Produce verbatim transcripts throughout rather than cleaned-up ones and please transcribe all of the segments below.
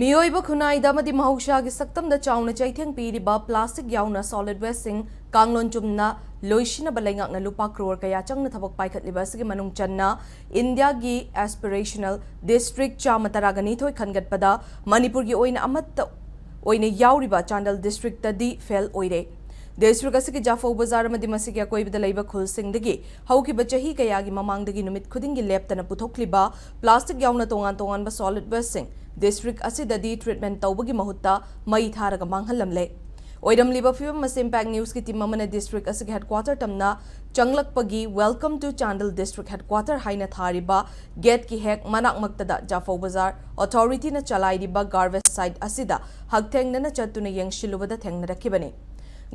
ꯃꯤꯑꯣꯏꯕ ꯈꯨꯟꯅꯥꯏꯗ ꯑꯃꯗꯤ ꯃꯍꯧꯁꯥꯒꯤ ꯁꯛꯇꯝꯗ ꯆꯥꯎꯅ ꯆꯩꯊꯦꯡ ꯄꯤꯔꯤꯕ plastic ꯌꯥꯎꯅ solid wasteꯁꯤꯡ ꯀꯥꯡꯂꯣꯟ ꯆꯨꯝꯅ ꯂꯣꯏꯁꯤꯟꯅꯕ ꯂꯩꯉꯥꯛꯅ ꯂꯨꯄꯥ ꯀ꯭ꯔꯣꯔ ꯀꯌꯥ ꯆꯪꯅ ꯊꯕꯛ ꯄꯥꯏꯈꯠꯂꯤꯕ ꯑꯁꯤꯒꯤ ꯃꯅꯨꯡ ꯆꯟꯅ ꯏꯟꯗꯤꯌꯥꯒꯤ aspirational district ꯆꯥꯝꯃ ꯇꯔꯥꯒ ꯅꯤꯊꯣꯏ ꯈꯟꯒꯠꯄꯗ ꯃꯅꯤꯄꯨꯔꯒꯤ ꯑꯣꯏꯅ ꯑꯃꯠꯇ ꯑꯣꯏꯅ ꯌꯥꯎꯔꯤꯕ ꯆꯥꯟꯗꯦꯜ districtꯇꯗꯤ fail ꯑꯣꯏꯔꯦ꯫ District ꯑꯁꯤꯒꯤ ꯖꯥꯐꯧ ꯕꯖꯥꯔ ꯑꯃꯗꯤ ꯃꯁꯤꯒꯤ ꯑꯀꯣꯏꯕꯗ ꯂꯩꯕ ꯈꯨꯜꯁꯤꯡꯗꯒꯤ ꯍꯧꯈꯤꯕ ꯆꯍꯤ ꯀꯌꯥꯒꯤ ꯃꯃꯥꯡꯗꯒꯤ ꯅꯨꯃꯤꯠ ꯈꯨꯗꯤꯡꯒꯤ ꯂꯦꯞꯇꯅ ꯄꯨꯊꯣꯛꯂꯤꯕ plastic ꯌꯥꯎꯅ ꯇꯣꯉꯥꯟ ꯇꯣꯉꯥꯟꯕ solid wasteꯁꯤꯡ district ꯑꯁꯤꯗꯗꯤ treatment ꯇꯧꯕꯒꯤ ꯃꯍꯨꯠꯇ ꯃꯩ ꯊꯥꯔꯒ ꯃꯥꯡꯍꯜꯂꯝꯂꯦ꯫ ꯑꯣꯏꯔꯝꯂꯤꯕ ꯐꯤꯕꯝ ꯑꯁꯤ Impact Newsꯀꯤ team ꯑꯃꯅ district ꯑꯁꯤꯒꯤ headquarter ꯇꯝꯅ ꯆꯪꯂꯛꯄꯒꯤ Welcome to Chandel District Headquarter ꯍꯥꯏꯅ ꯊꯥꯔꯤꯕ gateꯀꯤ ꯍꯦꯛ ꯃꯅꯥꯛꯃꯛꯇꯗ ꯖꯥꯐꯧ ꯕꯖꯥꯔ authorityꯅ ꯆꯂꯥꯏꯔꯤꯕ garbage site ꯑꯁꯤꯗ ꯍꯛꯊꯦꯡꯅꯅ ꯆꯠꯇꯨꯅ ꯌꯦꯡꯁꯤꯜꯂꯨꯕꯗ ꯊꯦꯡꯅꯔꯛꯈꯤꯕꯅꯤ꯫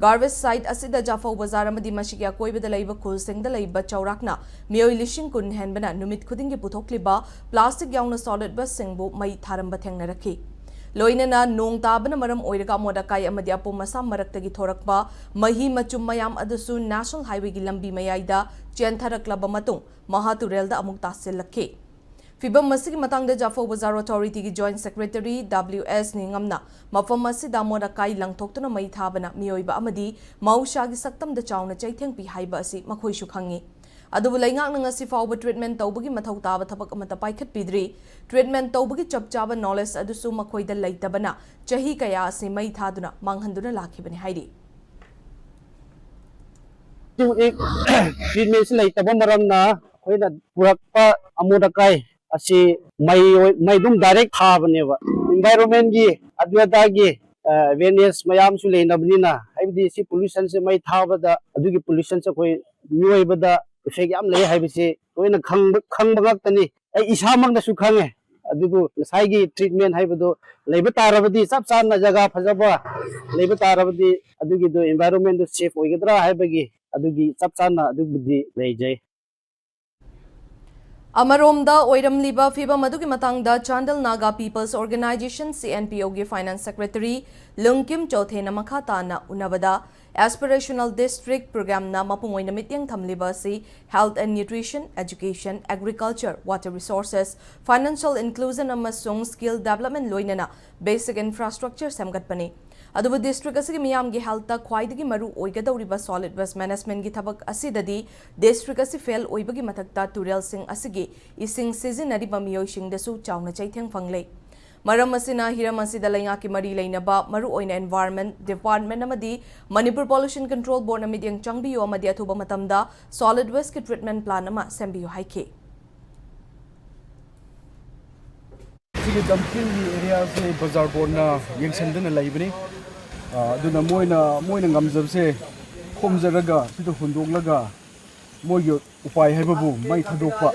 Garbage site ꯑꯁꯤꯗ ꯖꯥꯐꯧ ꯕꯖꯥꯔ ꯑꯃꯗꯤ ꯃꯁꯤꯒꯤ ꯑꯀꯣꯏꯕꯗ ꯂꯩꯕ ꯈꯨꯜꯁꯤꯡꯗ ꯂꯩꯕ ꯆꯥꯎꯔꯥꯛꯅ ꯃꯤꯑꯣꯏ ꯂꯤꯁꯤꯡ ꯀꯨꯟ ꯍꯦꯟꯕꯅ ꯅꯨꯃꯤꯠ ꯈꯨꯗꯤꯡꯒꯤ ꯄꯨꯊꯣꯛꯂꯤꯕ plastic ꯌꯥꯎꯅ solid wasteꯁꯤꯡꯕꯨ ꯃꯩ ꯊꯥꯔꯝꯕ ꯊꯦꯡꯅꯔꯛꯈꯤ꯫ ꯂꯣꯏꯅꯅ ꯅꯣꯡ ꯇꯥꯕꯅ ꯃꯔꯝ ꯑꯣꯏꯔꯒ ꯑꯃꯣꯠ ꯑꯀꯥꯏ ꯑꯃꯗꯤ ꯑꯄꯣꯝ ꯑꯁꯥ ꯃꯔꯛꯇꯒꯤ ꯊꯣꯔꯛꯄ ꯃꯍꯤ ꯃꯆꯨꯝ ꯃꯌꯥꯝ ꯑꯗꯨꯁꯨ National Highwayꯒꯤ ꯂꯝꯕꯤ ꯃꯌꯥꯏꯗ ꯆꯦꯟꯊꯔꯛꯂꯕ ꯃꯇꯨꯡ ꯃꯍꯥ ꯇꯨꯔꯦꯜꯗ ꯑꯃꯨꯛ ꯇꯥꯁꯤꯜꯂꯛꯈꯤ꯫ ꯐꯤꯚꯝ ꯑꯁꯤꯒꯤ ꯃꯇꯥꯡꯗ ꯖꯥꯐꯧ ꯕꯖꯥꯔ authorityꯒꯤ joint secretary W S ꯅꯤꯉꯝꯅ ꯃꯐꯝ ꯑꯁꯤꯗ ꯑꯃꯣꯠ ꯑꯀꯥꯏ ꯂꯪꯊꯣꯛꯇꯨꯅ ꯃꯩ ꯊꯥꯕꯅ ꯃꯤꯑꯣꯏꯕ ꯑꯃꯗꯤ ꯃꯍꯧꯁꯥꯒꯤ ꯁꯛꯇꯝꯗ ꯆꯥꯎꯅ ꯆꯩꯊꯦꯡ ꯄꯤ ꯍꯥꯏꯕ ꯑꯁꯤ ꯃꯈꯣꯏꯁꯨ ꯈꯪꯏ꯫ ꯑꯗꯨꯕꯨ ꯂꯩꯉꯥꯛꯅ ꯉꯁꯤ ꯐꯥꯎꯕ treatment ꯇꯧꯕꯒꯤ ꯃꯊꯧ ꯇꯥꯕ ꯊꯕꯛ ꯑꯃꯠꯇ ꯄꯥꯏꯈꯠꯄꯤꯗ꯭ꯔꯤ꯫ Treatment ꯇꯧꯕꯒꯤ ꯆꯞ ꯆꯥꯕ knowledge ꯑꯗꯨꯁꯨ ꯃꯈꯣꯏꯗ ꯂꯩꯇꯕꯅ ꯆꯍꯤ ꯀꯌꯥ ꯑꯁꯤ ꯃꯩ ꯊꯥꯗꯨꯅ ꯃꯥꯡꯍꯟꯗꯨꯅ ꯂꯥꯛꯈꯤꯕꯅꯤ ꯍꯥꯏꯔꯤ꯫ Treatmentꯁꯤ ꯂꯩꯇꯕ ꯃꯔꯝꯅ ꯑꯩꯈꯣꯏꯅ ꯄꯨꯔꯛꯄ ꯑꯃꯣꯠ ꯑꯀꯥꯏ ꯑꯁꯤ ꯃꯩ ꯑꯣꯏ- ꯃꯩ ꯑꯗꯨꯝ direct ꯊꯥꯕꯅꯦꯕ꯫ Environmentꯀꯤ ꯑꯗꯨ ꯑꯗꯥꯒꯤ awareness ꯃꯌꯥꯝꯁꯨ ꯂꯩꯅꯕꯅꯤꯅ, ꯍꯥꯏꯕꯗꯤ ꯁꯤ pollutionꯁꯦ ꯃꯩ ꯊꯥꯕꯗ ꯑꯗꯨꯒꯤ pollutionꯁꯦ ꯑꯩꯈꯣꯏ ꯃꯤꯑꯣꯏꯕꯗ effect ꯌꯥꯝ ꯂꯩ ꯍꯥꯏꯕꯁꯤ ꯂꯣꯏꯅ ꯈꯪꯕ ꯈꯪꯕ ꯉꯥꯛꯇꯅꯤ꯫ ꯑꯩ ꯏꯁꯥꯃꯛꯅꯁꯨ ꯈꯪꯉꯦ꯫ ꯑꯗꯨꯕꯨ ꯉꯁꯥꯏꯒꯤ treatment ꯍꯥꯏꯕꯗꯣ ꯂꯩꯕ ꯇꯥꯔꯕꯗꯤ, ꯆꯞ ꯆꯥꯅ ꯖꯒꯥ ꯐꯖꯕ ꯂꯩꯕ ꯇꯥꯔꯕꯗꯤ ꯑꯗꯨꯒꯤꯗꯣ environmentꯗꯣ safe ꯑꯣꯏꯒꯗ꯭ꯔꯥ ꯍꯥꯏꯕꯒꯤ ꯑꯗꯨꯒꯤ ꯆꯞ ꯆꯥꯅ ꯑꯗꯨꯕꯨꯗꯤ ꯂꯩꯖꯩ꯫ ꯑꯃꯔꯣꯝꯗ ꯑꯣꯏꯔꯝꯂꯤꯕ ꯐꯤꯚꯝ ꯑꯗꯨꯒꯤ ꯃꯇꯥꯡꯗ Chandel Naga People's Organisation C N P Oꯒꯤ finance secretary ꯂꯨꯡꯀꯤꯝ ꯆꯣꯊꯦꯅ ꯃꯈꯥ ꯇꯥꯅ ꯎꯅꯕꯗ Aspirational District Programꯅ ꯃꯄꯨꯡ ꯑꯣꯏꯅ ꯃꯤꯠꯌꯦꯡ ꯊꯝꯂꯤꯕ ꯑꯁꯤ Health and Nutrition, Education, Agriculture, Water Resources, Financial Inclusion ꯑꯃꯁꯨꯡ Skill Development ꯂꯣꯏꯅꯅ Basic Infrastructure ꯁꯦꯝꯒꯠꯄꯅꯤ꯫ ꯑꯗꯨꯕꯨ district ꯑꯁꯤꯒꯤ ꯃꯤꯌꯥꯝꯒꯤ healthꯇ ꯈ꯭ꯋꯥꯏꯗꯒꯤ ꯃꯔꯨ ꯑꯣꯏꯒꯗꯧꯔꯤꯕ solid waste managementꯀꯤ ꯊꯕꯛ ꯑꯁꯤꯗꯗꯤ district ꯑꯁꯤ fail ꯑꯣꯏꯕꯒꯤ ꯃꯊꯛꯇ ꯇꯨꯔꯦꯜꯁꯤꯡ ꯑꯁꯤꯒꯤ ꯏꯁꯤꯡ ꯁꯤꯖꯤꯟꯅꯔꯤꯕ ꯃꯤꯑꯣꯏꯁꯤꯡꯗꯁꯨ ꯆꯥꯎꯅ ꯆꯩꯊꯦꯡ ꯐꯪꯂꯦ꯫ ꯃꯔꯝ ꯑꯁꯤꯅ ꯍꯤꯔꯝ ꯑꯁꯤꯗ ꯂꯩꯉꯥꯛꯀꯤ ꯃꯔꯤ ꯂꯩꯅꯕ ꯃꯔꯨꯑꯣꯏꯅ Environment Department ꯑꯃꯗꯤ Manipur Pollution Control Boardꯅ ꯃꯤꯠꯌꯦꯡ ꯆꯪꯕꯤꯌꯨ ꯑꯃꯗꯤ ꯑꯊꯨꯕ ꯃꯇꯝꯗ solid wasteꯀꯤ treatment plant ꯑꯃ ꯁꯦꯝꯕꯤꯌꯨ ꯍꯥꯏꯈꯤ꯫ ꯁꯤꯒꯤ dumpingꯒꯤ areaꯁꯦ ꯕꯖꯥꯔ boardꯅ ꯌꯦꯡꯁꯤꯟꯗꯅ ꯂꯩꯕꯅꯤ꯫ ꯑ, ꯑꯗꯨꯅ ꯃꯣꯏꯅ ꯃꯣꯏꯅ ꯉꯝꯖꯕꯁꯦ ꯈꯣꯝꯖꯔꯒ ꯁꯤꯗ ꯍꯨꯟꯗꯣꯛꯂꯒ ꯃꯣꯏꯒꯤ ꯎꯄꯥꯏ ꯍꯥꯏꯕꯕꯨ ꯃꯩ ꯊꯥꯗꯣꯛꯄ,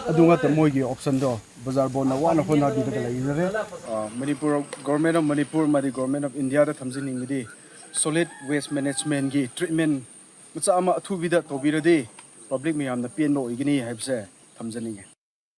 ꯑꯗꯨ ꯉꯥꯛꯇ ꯃꯣꯏꯒꯤ optionꯗꯣ ꯕꯖꯥꯔ boardꯅ ꯋꯥꯅ ꯍꯣꯠꯅꯕꯤꯔꯒ ꯂꯩꯖꯔꯦ꯫ ꯑ, ꯃꯅꯤꯄꯨꯔ, Government of ꯃꯅꯤꯄꯨꯔ ꯑꯃꯗꯤ Government of Indiaꯗ ꯊꯝꯖꯅꯤꯡꯕꯗꯤ solid waste managementꯀꯤ treatment ꯃꯆꯥ ꯑꯃ ꯑꯊꯨꯕꯤꯗ ꯇꯧꯕꯤꯔꯗꯤ public ꯃꯌꯥꯝꯅ ꯄꯦꯟꯕ ꯑꯣꯏꯒꯅꯤ ꯍꯥꯏꯕꯁꯦ ꯊꯝꯖꯅꯤꯡꯉꯤ꯫